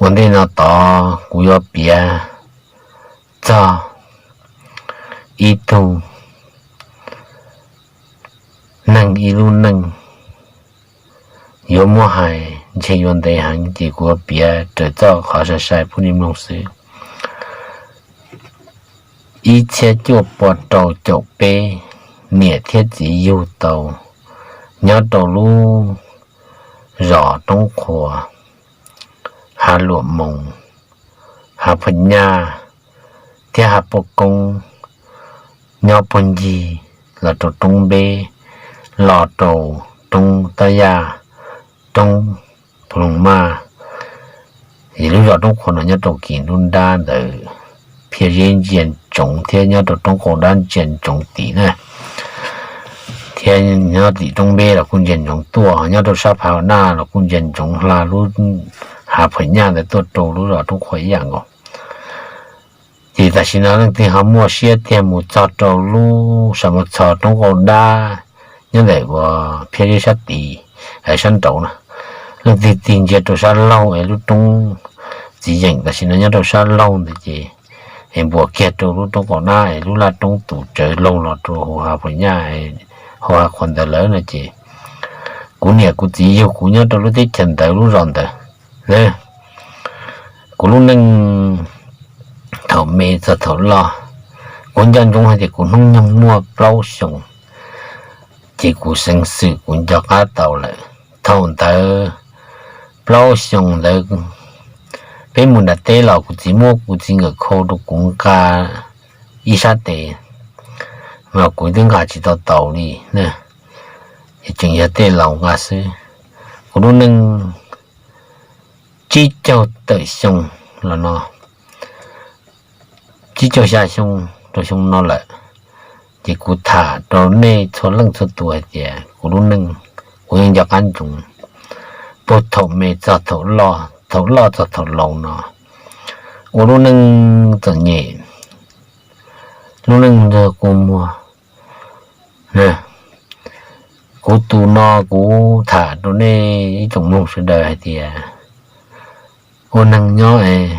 Ua ntej no tod kuv yuav piav txog ib tug neeg ib lub neej yuav muab hais ntshe yuav ntev heev ces kuv yuav piav raws txoj qhov sai sai pub nej mloog xwb. Ib txhiab cuaj pua rau caum peb, niam thiab txiv yug tau nyob rau lub zos Roob Qhua, Hav Luam Moos, Hav Phuam Nyaj thiab Hav Poj Koob, nyob puag ncig los rau Roob Npeb, los rau Roob Tab Yaj, Roob Phu Loos Maj. Lub zos Roob Qhua no nyob rau kis nruab nrab ntawd, phiaj zeb ntsia ntsoov thiab nyob rau roob qaum dab ntsia ntsoov tim na, thiab nyob tim Roob Npeb los kuj ntsia ntsoov tuaj, nyob rau sab Phav Naj los kuj ntsia ntsoov hla lub Hav Phuam Nyaj ntawd tuaj rau lub zos Roob Qhua ib yam nkaus. Ces tam sim no leej twg ho muaj siab tiag mus txog rau lub sam mus txog roob qaum dab nyob ntawm uas phiaj zeb sab tid, sab nraud na, leej twg tig ntsia rau sab laug es lub roob txiv yeem tam sim no nyob rau sab laug ntawd ces es npuas kiag rau lub roob qaum dab es lub laj roob tus tsawv laug los rau hauv Hav Phuam Nyaj, hauv Hav Qhua ntawd lawm no ces kuv niam kuv txiv yug kuv nyob rau lub teb chaws ntawd lub zos ntawd. Kuv lub neej thaum me txog thaum loj, kuv nco ntsoov hais tias kuv hnub nyoog muaj plaub xyoos, ces kuv xeev xwm kuv nco qab tau lawm. Thaum ntawd plaub xyoos ntawd peb mus nram teb los kuv txiv muab kuv txiv nkawm khau rau kuv nqa ib sab tes, mas kuv twb nqa tsis tau taus li, ces tseem yog tej laus nqa xwb. Kuv lub neej tsib caug tawm xyoo los no, tsib caug xya xyoo rau xyoo no lawm, ces kuv tham rau nej txhua leej txhua tus hais tias kuv lub neej kuv yeej nco qab ntsoov puag thaum me txog thaum loj, thaum loj txog thaum laus no, ua lub neej txom nyem, lub neej ntuag kua muag. Kuv tus no kuv tham rau nej ib tsoom mloog sawv daws hais tias ua neeg nyob es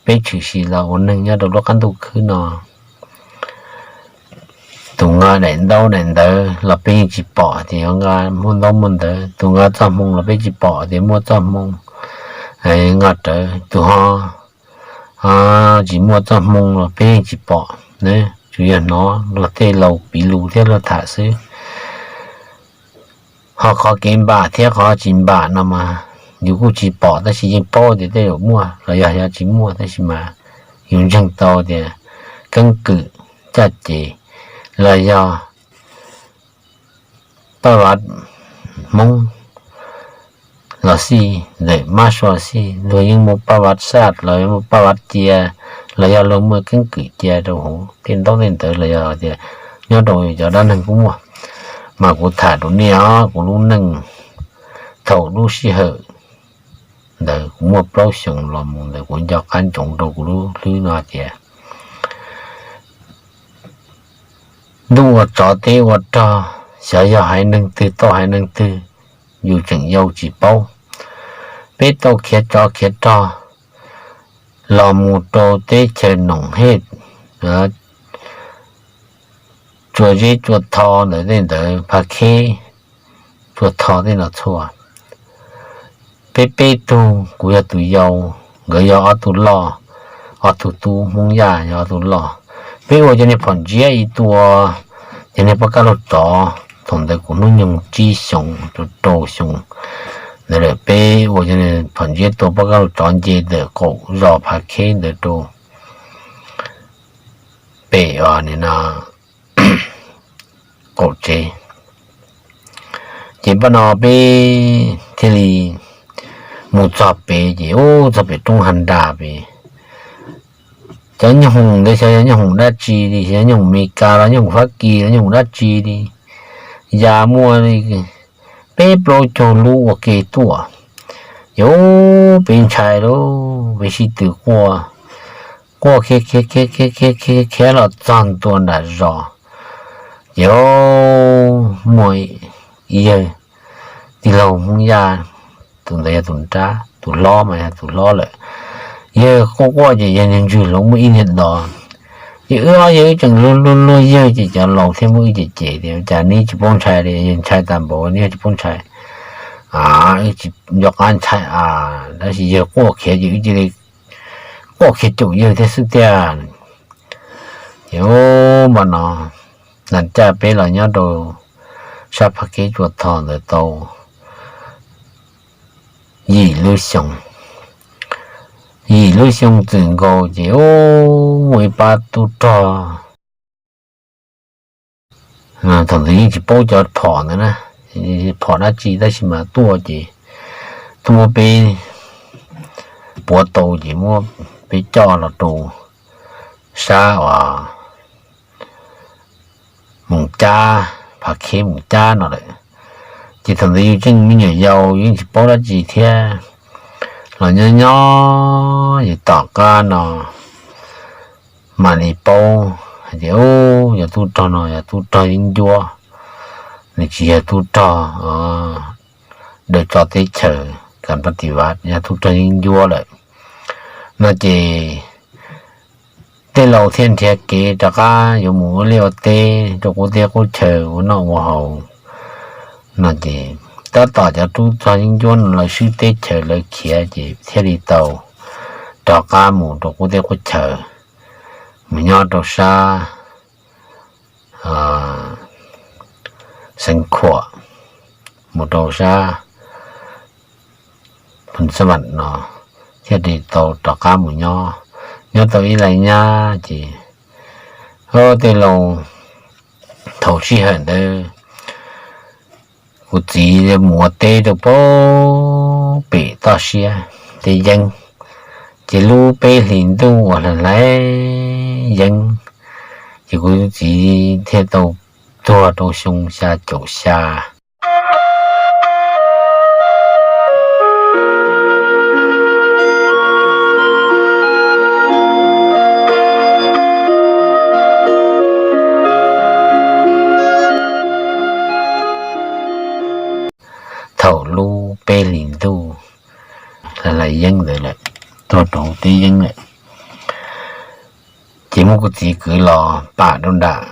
peb tshwm sim los ua neeg nyob rau lub qab ntuj khwb no, tus nqa daim ntaub daim ntawv los peb yeej tsis pom tias yuav nqa muaj ntaub muaj ntawv, tus nqa txoj hmoo los peb tsis pom tias muaj txoj hmoo nqa rawv, tus ho tsis muaj txoj hmoo los peb yeej tsis pom. Tsuas yog hnov luag tej laus piv lus thiab luag tham xwb. Ho qhov kev npam thiab qhov tsis npam no mas yus kuj tsis pom tab sis yeej paub tias tej zaum muaj los yog yog tsis muaj, tab sis mas yus ntseeg tau tias keeb kwm, caj ces los yog paj vav Hmoob los xij, ntawm mab sua xij luag yeej muaj paj vav xaj los yog muaj paj vav cia, los yog luag muaj keeb kwm cia rau hauv tej ntaub tej ntawv los yog tias nyob rau cov dab neeg kuj muaj. Mas kuv tham rau nej os, kuv lub neej thaum lub sij hawm ntawd kuv muaj plaub xyoos los mus ntawd kuv nco qab ntsoov rau kuv lub hlwb no tias ntuj ua tsov teb ua rog, xyov yog haiv neeg twg tau haiv neeg twg, yus tseem yau tsis paub. Peb tau khiav tsov khiav rog los mus rau teb chaws Noom Hej, Tsua Zeb Tsua Tho ntawd tej ntawd, Phav Kheb, Tsua Tho tej no txhua. Peb peb tug, kuv yog tus yau, nkawd yog ob tug loj, ob tug tub, Hmoob Yaj yog ob tug loj. Peb ua cov niag phom ntsiab ib tua, cov niag poj kaj laug tsov, thaum ntawd kuv hnub nyoog tsib xyoos rau rau xyoo ntawd lawm, peb ua cov niag phom ntsiab tua poj kaj laug tsov nce ntawm qaum zos Phav Kheb ntawd rau pem os nim no qaum tsev. Ces pab no peb thiaj li mus txog pem ces ub txog pem roob Has Nras pem, cov nyooj hoom ntawd xyov yog nyooj hoom dab tsi li, xyov yog nyooj hoom Amelikas los nyooj hoom Fab Kis los nyooj hoom dab tsi li, ya muaj li peb plaub caug lub ua ke tuaj. Ces peb ntshai lauj, peb sib tw quaj, quaj khiav khiav khiav khiav khiav khiav los txog ntua nram zos, ces muaj ib yawg tij laug Hmoob Yaj, tus ntawd yog tus nrab, tus hlob mas yog tus hlob lawm. Yawg quaj quaj ces yawg ntswg hloov muaj ib niag dos. Ces wb ob yawg wb tseem luag luag luag yawg ces cov laus thiaj muab wb cem cem tias cas neb tsis paub ntshai li, yawg ntshai tas npaum neb tsis paub ntshai. Wb tsis nco qab ntshai a, tab sis yawg quaj khiav ces wb cia li quaj khiav caum yawg thiab xwb tiag. Ces ub, npaj no, nas caj peb los nyob rau sab Phaj Kheb Tsua Tho ntawd tau yim lub xyoo. Yim lub xyoo txwm nkaus ces ub, muaj ib pab tub rog, thaum ntawd yeej tsis paub cov phom ntawd na, phom dab tsi tab sis mas tuaj ces tuaj muab peb puav tau ces muab peb coj los rau sab uas Moos Cab, Phaj Kheb Moos Cab no lawm. Ces thaum ntawd yus tseem me nyuam yaus yeej tsis paub dab tsi thiab, los nyob nyob yus tom qab no mam li paub hais tias yog tub rog no yog tub rog yeeb ncuab, nws tsis yog tub rog daws tso teb chaws kam pab tis vaj, yog tub rog yeeb ncuab lawm no ces tej laus thiaj nrhiav kev rov qab yuav mus ua liaj ua teb rau qub teb qub chaw ua noj ua haus no ces tab tom cov tub rog yeeb ncuab no lawv swb teb chaws lawv khiav ces thiaj li tau rov qab mus rau qub teb qub chaw, mus nyob rau sab Xeev Khuam, mus rau sab Phoos Xab Vam no thiaj li tau rov qab mus nyob. Nyob tau ib lais nyab ces tej laus, thaum sij hawm ntawd kuv txiv mus ua teb rau pem toj siab, teb yeeb, ces lub peb hlis ntuj uas hlais hlais yeeb, ces kuv txiv thiaj tau tuag rau xyoo xya caum xya. Thaum lub peb hlis ntuj hlais hlais yeeb ntawd lawm, tuag rau teb yeeb lawm, ces muab kuv txiv kwv los pam rau nram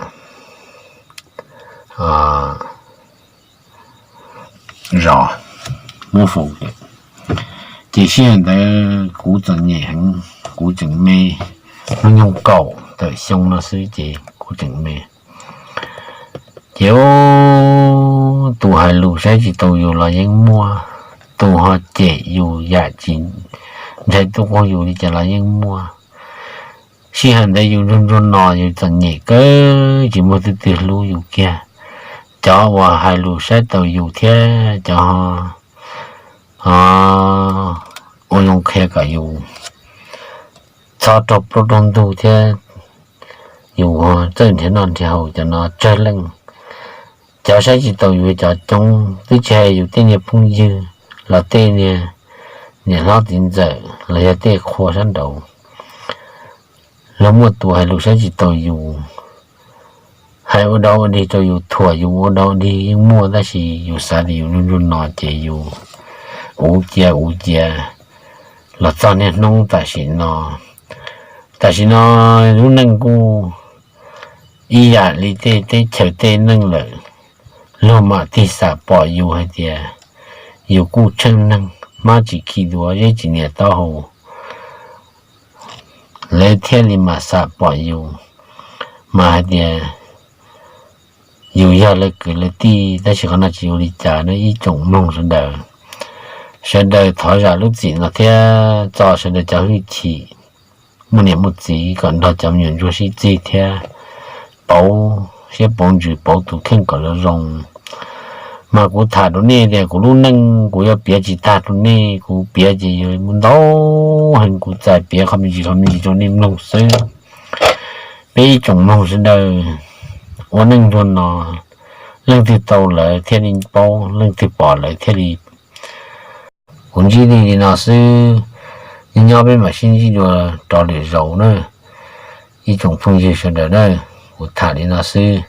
zos muab faus lawm. Ces sij hawm ntawd kuv txom nyem heev, kuv tseem me, hnub nyoog kaum tawm xyoo no xwb ces kuv tseem me. Ces tus hais lus saib tsis taus yus los yeej muaj, tus ho cem yus yam tsis ntshai tuaj quaj yus li cas los yeej muaj. Sij hawm ntawd yus ntsuag ntsuag no yus txom nyem kawg tsis muaj leej twg hlub yus kiag. Cov uas hais lus saib taus yus thiab cov ua zoo qhia kom yus txhob raug plaub raug ntug thiab yus txawj nrhiav noj nrhiav haus cov no tsawg leej. Cov saib tsis taus yus cov coob, twb tsis hais yus tej niag phooj ywg los tej niag niam hlob txiv ntxawm los yog tej qhua sab nraud, luag muaj tus hais lus saib tsis taus yus, hais ua dog ua dig rau yus, thuam yus ua dog ua dig yeej muaj, tab sis yus xav tias yus ntsuag ntsuag no ces yus uv cia uv cia los txog niaj hnub tam sim no. Tam sim no lub neej kuj ib yam li tej teb chaws tej neej lawm, luag mam tig xam pom yus hais tias yus kuj tsheej neeg, hmab tsis khi duav zeb tsis nias taub hau, lawv thiaj li mam xam pom yus, mas hais tias yus yog lawv kwv lawv tij. Tab sis qhov no tsis ua li cas na ib tsoom mloog sawv daws. Sawv daws thov zam lub txim no thiab txo sawv daws cov hwj chim, muaj niam muaj txiv kom nrog cov me nyuam ntsuag sib txig thiab pauv siab pauv ntsws pauv tus kheej kom zoo zoo. Mas kuv tham rau nej tias kuv lub neej kuv yuav piav tsis tag rau nej, kuv piav ces yuav muaj ntau heev, kuv txais piav qhov me ntsis qhov me ntsis rau nej mloog xwb. Peb ib tsoom mloog sawv daws ua neej ntsuag no, leej twg tau lawv thiaj li paub, leej twg pom lawv thiaj li. Kuv ntsib nej li no xwb, nyob nyob peb mam sib ntsib dua rov lwm zaus na. Ib tsoom phooj ywg sawv daws na, kuv tham li no xwb.